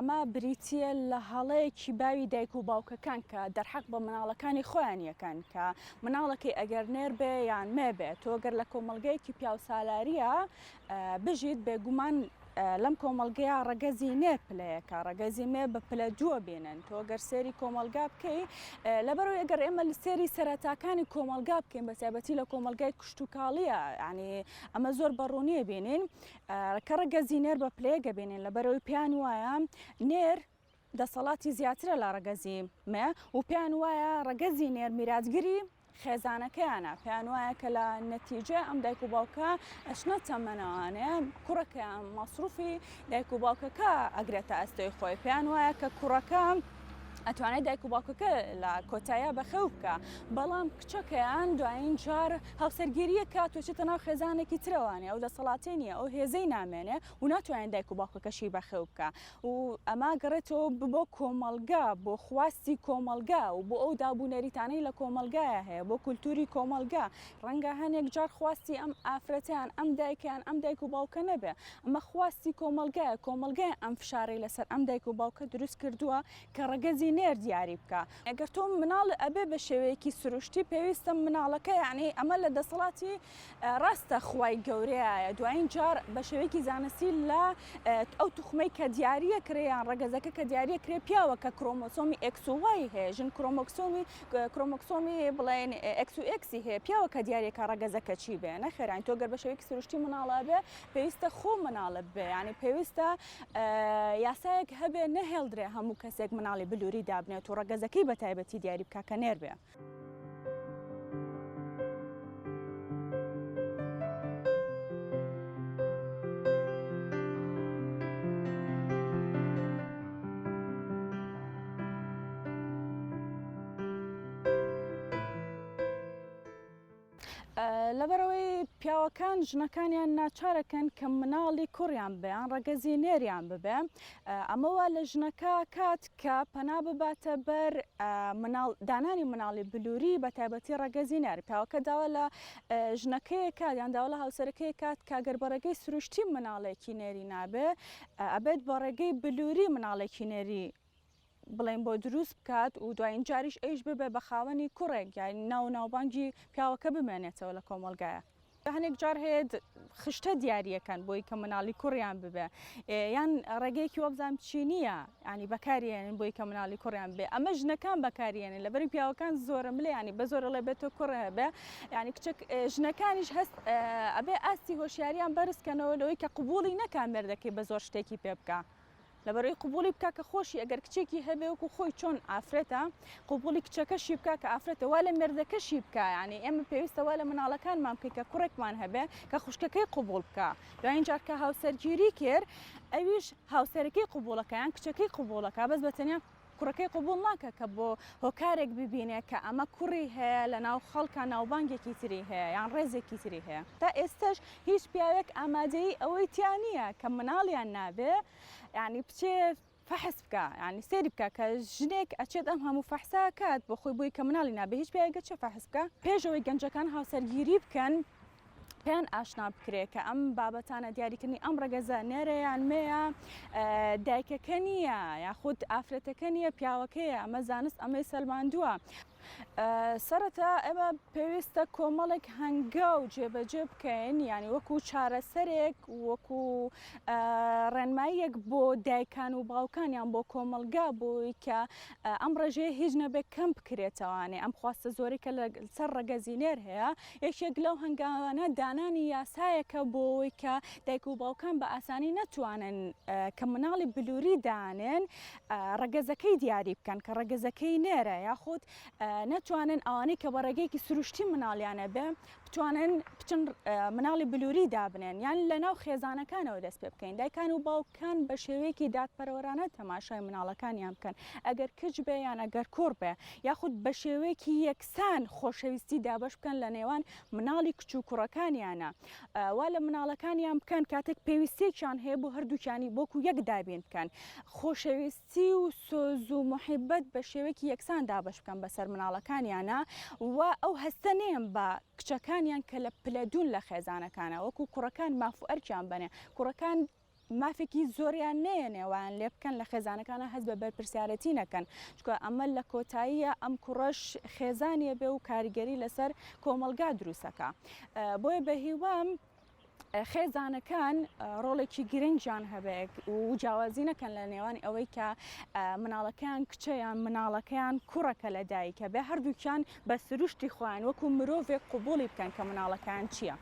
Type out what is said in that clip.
ئەمە بریتییە لە هەڵەیەکی باوی دایک و باوکەکان کە دەرحەق بە مناڵەکانی خۆیان یەکەن کە مناڵەکەی ئەگەر نێر بێ یان مێ بێ تۆ گەر لە کۆمەڵگەیەکی پیاوسالاریە بژیت بێگومان لەم کۆمەڵگەیە ڕەگەزی نێر پلەیەکە ڕەگەزی مێ بە پلە دووە بینن تۆ گەر سێری کۆمەڵگا بکەی لەبەرەوەی ئەگەر ئێمە لە سێری سەرەتاکانی کۆمەڵگا بکەین بە تایبەتی لە کۆمەڵگای کشتوکاڵیە ینی ئەمە زۆر بە ڕوونیە بینین کە ڕەگەزی نێر بە پلەیەک ئەبینین لەبەرئەوەی پێیان وایە نێر دەسەڵاتی زیاترە لە ڕەگەزی مێ و پێیان وایە ڕەگەزی نێر میراتگری خێزانەکەیانە پێیان وایە کە لە نەتیجە ئەم دایک و باوکە ئەچنە تەمەنەوانێ کوڕەکەیان مەسروفی دایک و باوکەکە ئەگرێتە ئەستۆی خۆی پێیان وایە کە کوڕەکە ئەتوانێت دایک و باوکەکە لە کۆتاییا بەخێو بکە بەڵام کچەکەیان دوایین جار هاوسەرگیرییەک کات و چێتە ناو خێزانێکی ترەوانێ ئەو دەسەڵاتەی نییە ئەو هێزەی نامێنێ و ناتوانێت دایک و باوکەکەشی بەخێو بکا و ئەمە گەڕێتەوە بۆ کۆمەڵگا بۆ خواستی کۆمەڵگا و بۆ ئەو داب و نەریتانەی لە کۆمەڵگایە هەیە بۆ کولتوری کۆمەڵگا ڕەنگە هەنێک جار خواستی ئەم ئافرەتەیان ئەم دایکەیان ئەم دایک و باوکە نەبێ ئەمە خواستی کۆمەڵگایە کۆمەڵگای ئەم فشارەی لەسەر ئەم دایک و باوکە دروست کردووە کە ڕەگەزی نێر دیاری بکا. ئەگەر تۆ مناڵ ئەبێ بە شێوەیەکی سروشتی پێویستە مناڵەکە یانی ئەمە لە دەسەڵاتی ڕاستە خوای گەورەیە دوایین جار بە شێوەیەکی زانستی لە ئەو توخمەی کە دیاریە کرێ یان ڕەگەزەکە کە دیاریە کرێ پیاوە کە کرۆمۆسۆمی ئێکس و وای هەیە ژن کرۆمۆکسۆمی کرۆمۆکسۆمی بڵێن ئێکس و ئێکسی هەیە پیاوە کە دیاریەکە ڕەگەزەکە چی بێ نەخێران تۆ گەر بە شێوەیەکی سروشتی مناڵە بێ پێویستە خۆ مناڵت بێ یانی پێویستە یاسایەک هەبێ نەهێڵدرێ هەموو کەسێک مناڵی بلوری دابنێت و ڕەگەزەکەی بە تایبەتی دیاری بکا کە نێر بێ. لەبەرئەوەی پیاوەکان ژنەکانیان ناچارەکەن کە مناڵی کوڕیان بێ یان ڕەگەزی نێریان ببێ ئەمە وا لە ژنەکە کات کە پەنا بباتە بەر مناڵ دانانی مناڵی بلوری بە تایبەتی ڕەگەزی نێر پیاوەکە داوا لە ژنەکەی کات یان داوا لە هاوسەرەکەی کات کە گەر بە ڕێگەی سروشتی مناڵێکی نێری نابێ ئەبێت بە ڕێگەی بلوری مناڵێکی نێری بڵێن بۆ دروست بکات و دوایین جاریش ئەویش ببێ بە خاوەنی کوڕێک یانی ناو و ناوبانگی پیاوەکە بمێنێتەوە لە کۆمەڵگایە. هەنێک جار هەیە خشتە دیاریەکەن بۆی کە مناڵی کوڕیان ببێ یان ڕێگەیەکی وابزانام چی نییە ینی بەکاریێنن بۆی کە مناڵی کوڕیان بێ ئەمە ژنەکان بەکاریێنن لەبەری پیاوەکان زۆرە ملێ ینی بە زۆرە ڵێ بێت تۆ کوڕ هەبێ ینی کچەک ژنەکانیش هەست ئەبێ ئاستی هۆشیاریان بەرزکەنەوە لەوەی کە قبوڵی نەکا مێردەکەی بە زۆر شتێکی پێ بکا. لەبەرئەوەی قبوڵی بکا کە خۆشی ئەگەر کچێکی هەبێ وەکو خۆی چۆن ئافرەتە قبوڵی کچەکەشی بکا کە ئافرەتە وا لە مێردەکەشی بکا یانی ئێمە پێویستە وا لە مناڵەکانمان بکەین کە کوڕێکمان هەبێ کە خوشکەکەی قبوڵ بکا دوایین جار کە هاوسەرگیری کرد ئەویش هاوسەرەکەی قبوڵەکە یان کچەکەی قبوڵەکە بەس بە تەنیا کوڕەکەی قبوڵ ناکا کە بۆ هۆکارێک ببینێ کە ئەمە کوڕی هەیە لە ناو خەڵکا ناوبانگێکی تری هەیە یان ڕێزێکی تری هەیە تا ئێستەش هیچ پیاوێک ئامادەیی ئەوەی تیا نییە کە مناڵیان نابێ یانی بچێ فەحس بکا یانی سەیری بکا کە ژنێک ئەچێت ئەم هەموو فەحسە کات بۆ خۆی بۆی کە مناڵی نابێ هیچ پیاوێک ئەچێ فەحس بکا پێش ئەوەی گەنجەکان هاوسەرگیری بکەن پێیان ئاشنا بکرێ کە ئەم بابەتانە دیاریکردنی ئەم ڕەگەزە نێرە یان مێیە دایکەکە نییە یاخود ئافرەتەکە نییە پیاوەکەیە ئەمە زانست ئەمەی سەلماندووە. سەرەتا ئێمە پێویستە کۆمەڵێک هەنگاو جێبەجێ بکەین یعنی وەکو چارەسەرێک وەکو ڕێنماییەک بۆ دایکان و باوکان یان بۆ کۆمەڵگا بۆی کە ئەم ڕێژەیە هیچ نەبێت کەم بکرێتەوانێ ئەم خواستە زۆری کە لەسەر ڕەگەزی نێر هەیە یەکێک لەو هەنگاوانە دانانی یاسایەکە بۆ ئەوەی کە دایک و باوکان بە ئاسانی نەتوانن کە مناڵی بلوری دانێن ڕەگەزەکەی دیاری بکەن کە ڕەگەزەکەی نێرە یاخود نەتوانن ئەوانەی کە بە ڕێگەیەکی سروشتی مناڵیانە بێ بتوانن بچن مناڵی بلوری دابنێن یان لە ناو خێزانەکانەوە دەست پێ بکەین دایکان و باوکان بە شێوەیەکی دادپەروەرانە تەماشای مناڵەکانیان بکەن ئەگەر کچ بێ یان ئەگەر کوڕ بێ یاخود بە شێوەیەکی یەکسان خۆشەویستی دابەش بکەن لە نێوان مناڵی کچ و کوڕەکانیانە وا لە مناڵەکانیان بکەن کاتێک پێویستیەکیان هەیە بۆ هەردووکیانی بۆکو یەک دابین بکەن خۆشەویستی و سۆز و موحیبەت بە شێوەیەکی یەکسان دابەش بکەن بەسەر مناڵەکانیانا و ئەو هەستە نەیەن بە کچەکانیان کە لە پلە دوون لە خێزانەکانا وەکو کوڕەکان ماف و ئەرکیان بەنێ کوڕەکان. مافێکی زۆریان نەیەنێ وایان لێ بکەن لە خێزانەکانە هەست بە بەرپرسیارەتی نەکەن چونکە ئەمە لە کۆتاییە ئەم کوڕەش خێزانیە بێ و کاریگەری لەسەر کۆمەڵگا دروستەکە بۆیە بە هیوام خێزانەکان ڕۆڵێکی گرنگیان هەبێت و جیاوازی نەکەن لە نێوان ئەوەی کە مناڵەکەیان کچە یان مناڵەکەیان کوڕەکە لە دایکە بێ هەردووکیان بە سروشتی خۆیان وەکو مرۆڤێک قوبوڵی بکەن کە مناڵەکان چییە.